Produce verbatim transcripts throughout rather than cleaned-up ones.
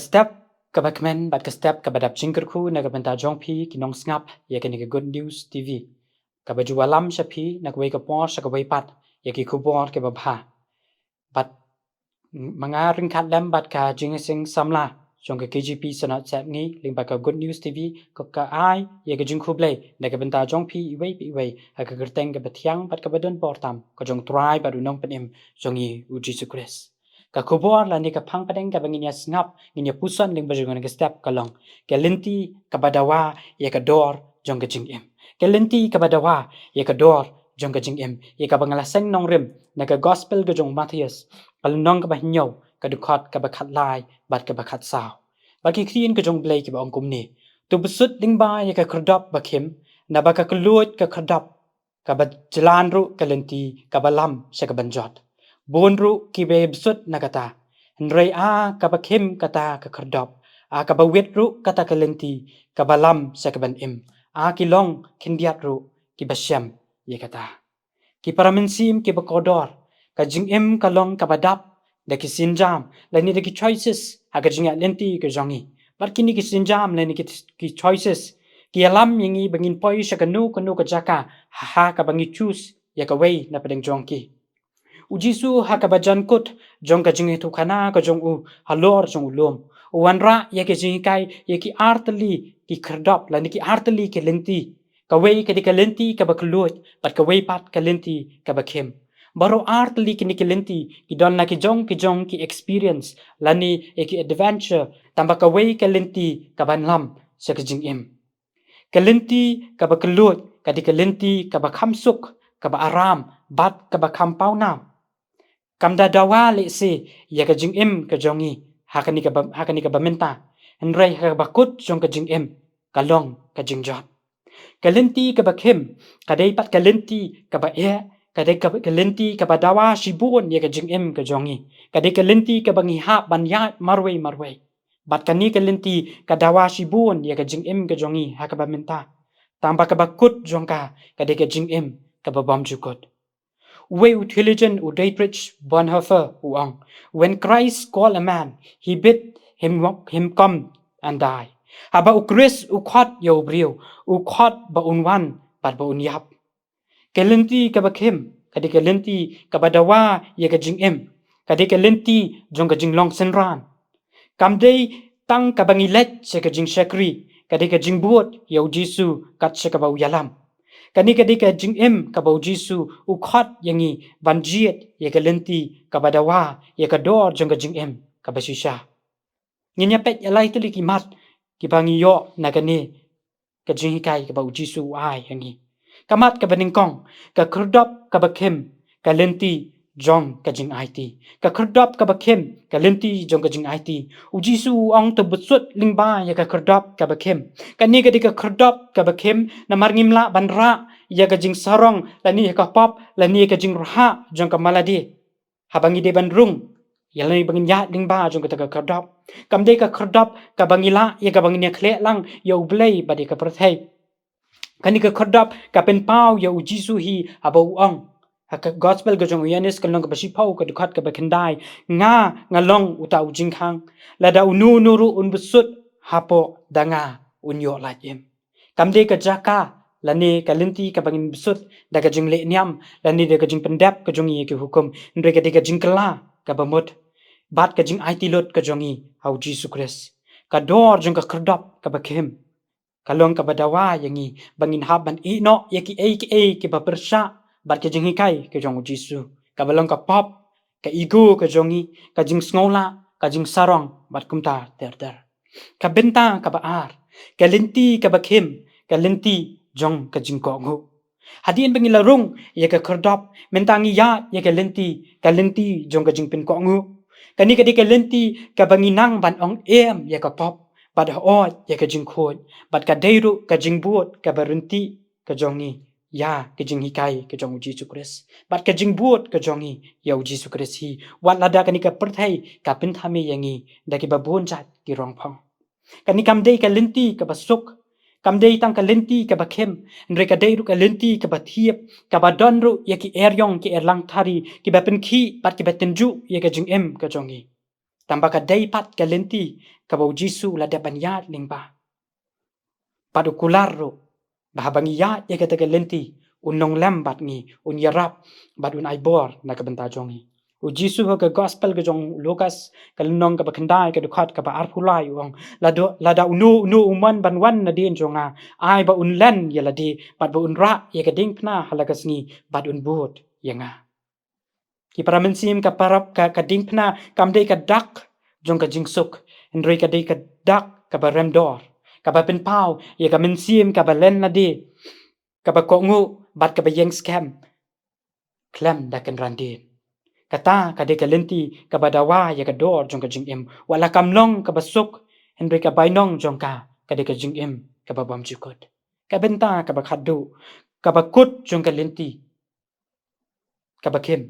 Step kaba kmen bad ka step kaba dap jingkyrkhu na ka bynta jong phi ki nongsngap ïa kane ka Good News T V, kaba ju wallam sha phi na kawei ka por sha kawei pat ïa ki khubor kiba bha. Bad ma nga ryngkat lem bad ka Jingïaseng Samla jong ka K J P Synod Sepngi lyngba ka Good News T V, ka, ka ai ïa ka jingkhublei na ka bynta jong phi iwei pa iwei ha ka kyrteng kaba thiang bad kaba don bor tam ka jong U Trai bad U Nongpynim jong ngi U Jisu Khrist. Ka khubor lane ka phang pdeng kaba ngin ïa sngap, ngin ïa puson lyngba jong kane ka step ka long: Ka lynti kaba dawa ïa ka dor jong ka jingim. Ka lynti kaba dawa ïa ka dor jong ka jingim, ïa kaba nga la seng nongrim na ka Gospel ka jong u Mathaios, ka lynnong kaba hynñiew, ka dkhot kaba khatlai bad kaba khatsaw. Ba ki ktien ka jong U Blei kiba ong kumne: To bsut lyngba ïa ka khyrdop bakhim, naba ka kylluid ka khyrdop, kaba jlan ruh ka lynti kaba lam sha kaban jot. Bun ruh kiba bsut na kata, hynrei a kaba khim kata ka khyrdop, a kaba wit ruh kata ka lynti kaba lam sha kaban im, a ki long khyndiat ruh kiba shem ïa kata. Ki para mynsiem kiba kordor, ka jingim ka long kaba dap da ki sienjam lane da ki choices ha ka jingïaid lynti ka jong ngi. Bad kine ki sienjam lane ki, ki choices ki ïalam ïa ngi ba ngin poi sha kano kano ka jaka ha, ha kaba ngi choose ïa kawei na pdeng jong ki. U Jisu ha kaba jan kut jong ka jingïathuhkhana ka jong u halor jong u lum, u wanrah ïa ka jinghikai ïa ki artylli ki khyrdop lane ki artylli ki lynti. Kawei ka dei ka lynti kaba kylluid bad kawei pat ka lynti kaba khim. Baroh artylli kine ki lynti ki don la ki jong ki jong ki experience lane ïa ki adventure, tangba kawei ka lynti kaban lam sha ka jingim. Ka lynti kaba kylluid ka dei ka lynti kaba kham suk, kaba aram bad kaba kham pawnam. Kam da dawa lehse ïa ka jingim ka jong ngi ha kane kaba, ha kane kaba mynta, hynrei ha kaba kut jong ka jingim ka long ka jingjot. Ka lynti kaba khim ka dei pat ka lynti kaba eh, ka dei ka, ka lynti kaba dawa shibun ïa ka jingim ka jong ngi. Ka dei ka lynti kaba ngi hap ban ïaid marwei marwei. Bad kane ka lynti ka dawa shibun ïa ka jingim ka jong ngi ha kaba mynta, tangba kaba kut jong ka ka dei ka jingim kaba bym ju kut. Uwei u theologian, u Dietrich Bonhoeffer, u ong: When Christ call a man, he bid him, him come and die. Haba U Khrist u khot ïa u briew, u khot ba un wan bad ba un ïap. Ka lynti kaba khim ka dei ka lynti kaba dawa ïa ka jingim, ka dei ka lynti jong ka jinglong synran. Kam dei tang kaba ngi leit sha ka jingshakri, ka dei ka jingbud ïa U Jisu kat sha kaba u ïalam. Kane ka dei ka jingim kaba U Jisu u khot ïa ngi ban jied ïa ka lynti kaba dawa ïa ka dor jong ka jingim kaba shisha. Ngin ïa peit ïa lai tylli ki mat kiba ngi ïoh na kane ka jinghikai kaba U Jisu u ai ha ngi. Ka mat kaba nyngkong, ka khyrdop kaba khim ka lynti jong ka jingaiti. Ka khyrdop kaba khim ka lynti jong ka jingaiti. U Jisu u ong to bsut lyngba ïa ka khyrdop kaba khim. Kane ka dei ka khyrdop kaba khim namar ngim lah ban rah ïa ka jingsarong lane ïa ka pop lane ïa ka jingrhah jong ka malade. Haba ngi dei ban rung ïa lane ba ngin ïaid lyngba jong kata ka khyrdop, kam dei ka khyrdop kaba ngi lah ïa kaba ngin ïa khleh lang ïa U Blei bad ïa ka pyrthei. Kane ka khyrdop ka pynpaw ïa U Jisu hi haba u ong ha ka Gospel ka jong u Ïoannis, ka lynnong kaba shiphew, ka dkhot kaba khyndai: Nga nga long uta u jingkhang, lada uno uno ruh un bsut hapoh da nga un ïoh lait im. Kam dei ka jaka lane ka lynti kaba ngin bsut da ka jingleh niam lane da ka jingpyndep ka jong ngi ïa ki hukum, hynrei ka dei ka jingkylla kaba mut bad ka jingaiti lut ka jong ngi ha U Jisu Khrist. Ka dor jong ka khyrdop kaba khim ka long kaba dawa ïa ngi ba ngin hap ban ïehnoh ïa kiei kiei kiba pyrshah bad ka jinghikai ka jong U Jisu, kaba long ka pop, ka ego ka jong ngi, ka jingsngewlah, ka jingsarong bad kumta ter ter. Ka bynta kaba ar, ka lynti kaba khim, ka lynti jong ka jingkohnguh. Hadien ba ngi la rung ïa ka khyrdop, mynta ngi ïaid ïa ka lynti, ka lynti jong ka jingpynkohnguh. Kane ka dei ka lynti kaba ngi nang ban ong em ïa ka pop bad hooid ïa ka jingkhuid, bad ka dei ruh ka jingbud kaba ryntih ka jong ngi ïa ka jinghikai ka jong U Jisu Khrist bad ka jingbud ka jong ngi ïa U Jisu Khrist hi, wat lada kane ka pyrthei ka pynthame ïa ngi da kiba bun jait ki rongphong. Kane kam dei ka lynti kaba suk, kam dei tang ka lynti kaba khim, hynrei ka dei ruh ka lynti kaba thiap, kaba don ruh ïa ki eriong ki erlang thari kiba pynkhih bad kiba tynjuh ïa ka jingim ka jong ngi. Tangba ka dei pat ka lynti kaba u Jisu u la dep ban ïaid lyngba. Bad u kular ruh ba haba ngi ïaid ïa kata ka lynti, un nonglem bad ngi, un ïarap bad un ai bor na ka bynta jong ngi. U Jisu ha ka gospel ka jong u Lukas, ka lynnong kaba khyndai, ka dkhot kaba arphew lai, u ong, lada, lada uno uno u mon ban wan nadien jong nga, ai ba un len ïa lade bad ba un rah ïa ka diengphna ha la ka sngi bad un bud ïa nga. Ki para mynsiem, ka para, ka, ka diengphna kam dei ka dak jong ka jingsuk, hynrei ka dei ka dak kaba rem dor, kaba pynpaw ïa ka mynsiem kaba len lade, kaba kohnguh bad kaba ïeng skhem khlem da kynran dien. Kata ka dei ka lynti kaba dawa ïa ka dor jong ka jingim. Wat la kam long kaba suk, hynrei ka bainong jong ka ka dei ka jingim kaba bymjukut. Ka bynta kaba khatduh, kaba kut jong ka lynti kaba khim,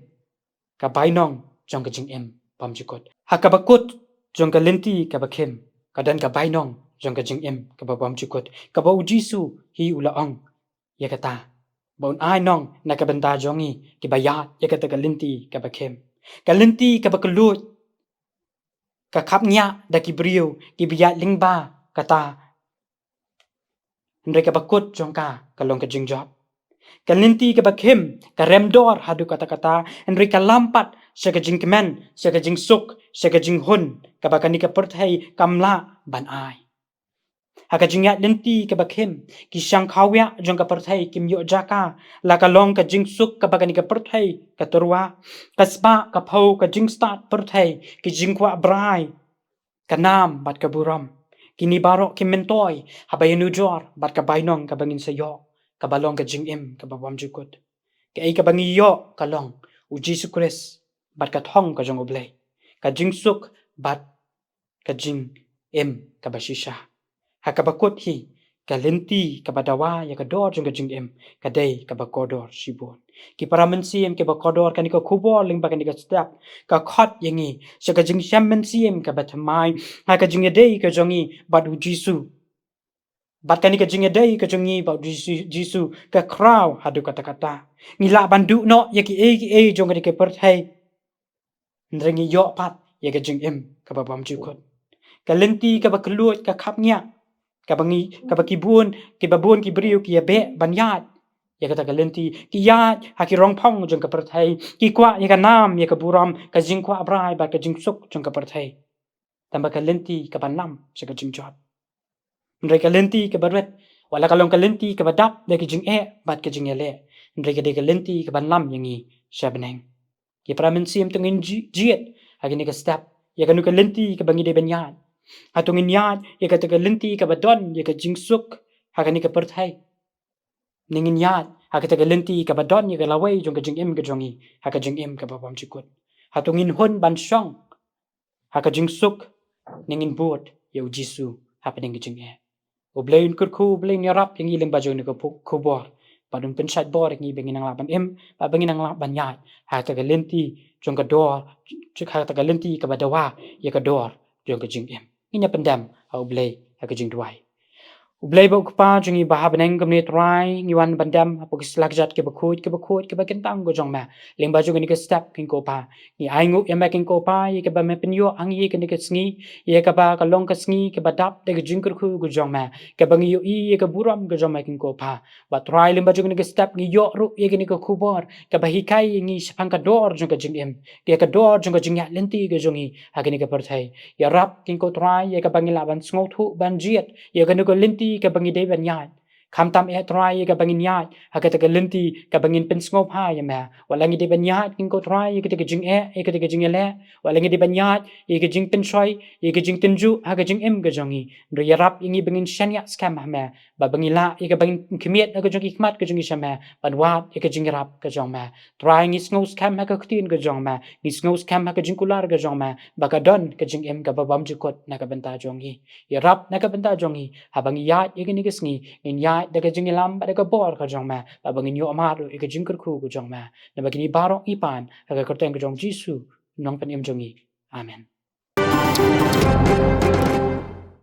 ka bainong jong ka jingim bymjukut. Ha kaba kut jong ka lynti kaba khim, ka don ka bainong jong ka jingim kaba bymjukut, kaba u Jisu hi u la ong ïa kata ba un ai nong na ka bynta jong ngi kiba ïaid ïa kata ka lynti kaba khim. Ka lynti kaba kylluid, ka khapngiah da ki briew kiba ïaid lyngba kata, hynrei kaba kut jong ka ka long ka jingjop. Ka lynti kaba khim ka rem dor haduh katta katta, hynrei ka lam pat sha ka jingkmen, sha ka jingsuk, sha ka jinghun kaba kane ka pyrthei kam lah ban ai. Ha ka jingïaid lynti kaba khim, ki shang khawiah jong ka pyrthei kim ïoh jaka, la ka long ka jingsuk kaba kane ka pyrthei ka tyrwa, ka spah ka phew, ka jingstad pyrthei, ki jingkwah brai, ka nam bad ka burom. Kine baroh ki myntoi haba ïanujor bad ka bainong kaba ngin sa ïoh, kaba long ka jingim kaba bymjukut. Kaei kaba ngi ïoh ka long u Jisu Khrist bad ka thong ka jong U Blei, ka jingsuk bad ka jingim kaba shisha. Ha kaba kut hi, ka lynti kaba dawa ïa ka dor jong ka jingim ka dei kaba kordor shibun. Ki para mynsiem kiba kordor, kane ka khubor lyngba kane ka step ka khot ïa ngi sha ka jingshem mynsiem kaba thymmai ha ka jingïadei ka jong ngi bad u Jisu. Bad kane ka jingïadei ka jong ngi bad u Jisu, Jisu ka khraw haduh katta katta. Ngi lah ban duh noh ïa kiei kiei jong kane ka pyrthei, hynrei ngi ïoh pat ïa ka jingim kaba bymjukut. Ka lynti kaba kylluid ka khapngiah, kaba ngi, kaba ki bun, kiba bun ki briew ki ïabeh ban ïaid ïa kata ka lynti. Ki ïaid ha ki rongphong jong ka pyrthei, ki kwah ïa ka nam, ïa ka burom, ka jingkwah brai bad ka jingsuk jong ka pyrthei. Tangba ka lynti ka ban lam sha ka jingjop. Hynrei ka lynti kaba rit, wat la ka long ka lynti kaba dap da ka jingeh bad ka jingïaleh, hynrei ka dei ka lynti ka ban lam ïa ngi sha bneng. Ki para mynsiem, to ngin ji-, jied ha kane ka step ïa kano ka lynti kaba ngi dei ban ïaid. Hato ngin ïaid ïa kata ka lynti kaba don ïa ka jingsuk ha kane ka pyrthei, ne ngin ïaid ha kata ka lynti kaba don ïa ka lawei jong ka jingim ka jong ngi ha ka jingim kaba bymjukut? Hato ngin hun ban shong ha ka jingsuk, ne ngin bud ïa u Jisu hapdeng ka jingeh? U Blei un kyrkhu, U Blei un ïarap ïa ngi lyngba jong kane ka pu-, khubor, bad un pynshait bor ïa ngi ba ngin nang lah ban im, bad ba ngin nang lah ban ïaid ha kata ka lynti jong ka dor, ha kata ka lynti kaba dawa ïa ka dor jong ka jingim. Ngin ïa pyndem ha U Blei ha ka jingduwai. U Blei bad U Kpa jong ngi ba ha bneng, kumne Trai ngi wan ban dem hapoh ki slajat kiba khuid, kiba khuid, kiba kyntang ka jong Me. Lyngba jong kane ka step, Kynrad Kpa, ngi ainguh ïa Me, Kynrad Kpa, ïa kaba Me pynïoh ha ngi ïa kane ka sngi, ïa kaba ka long ka sngi kaba dap da ka jingkyrkhu ka jong Me, kaba ngi ïohi ïa ka burom ka jong Me, Kynrad Kpa. Bad Trai, lyngba jong kane ka step ngi ïoh ruh ïa kane ka khubor kaba hikai ïa ngi shaphang ka dor jong ka jingim, ïa ka dor jong ka jingïaid lynti ka jong ngi ha kane ka pyrthei. Ïarap, Kynrad Trai, ïa kaba ngin lah ban sngewthuh ban jied ïa kano ka lynti kaba ngi dei ban ïaid. Khamtam eh Trai ïa kaba ngin ïaid ha kata ka lynti kaba ngin pynsngewbha ïa Me. Wat la ngi dei ban ïaid, Kynrad Trai, ïa kata ka jingeh, ïa kata ka jingïaleh, wat la ngi dei ban ïaid ïa ka jingpynshoi, ïa ka jingtynjuh ha ka jingim ka jong ngi, hynrei ïarap ïa ngi ba ngin shaniah skhem ha Me, bad ba ngin lah ïa kaba ngin khmied ha ka jong ki khmat ka jong ngi sha Me, ban wad ïa ka jingïarap ka jong Me. Trai, ngi sngew skhem ha ka Ktien ka jong Me, ngi sngew skhem ha ka jingkular ka jong Me, ba ka don ka jingim kaba bymjukut na ka bynta jong ngi. Ïarap na ka bynta jong ngi, haba ngi ïaid ïa kane ka sngi, ngin ïaid da ka jingïalam bad da ka bor ka jong Me, bad ba ngin ïoh mad ruh ïa ka jingkyrkhu ka jong Me. Namar kine baroh ngi pan ha ka kyrteng ka jong U Jisu, Nongpynim jong ngi. Amen.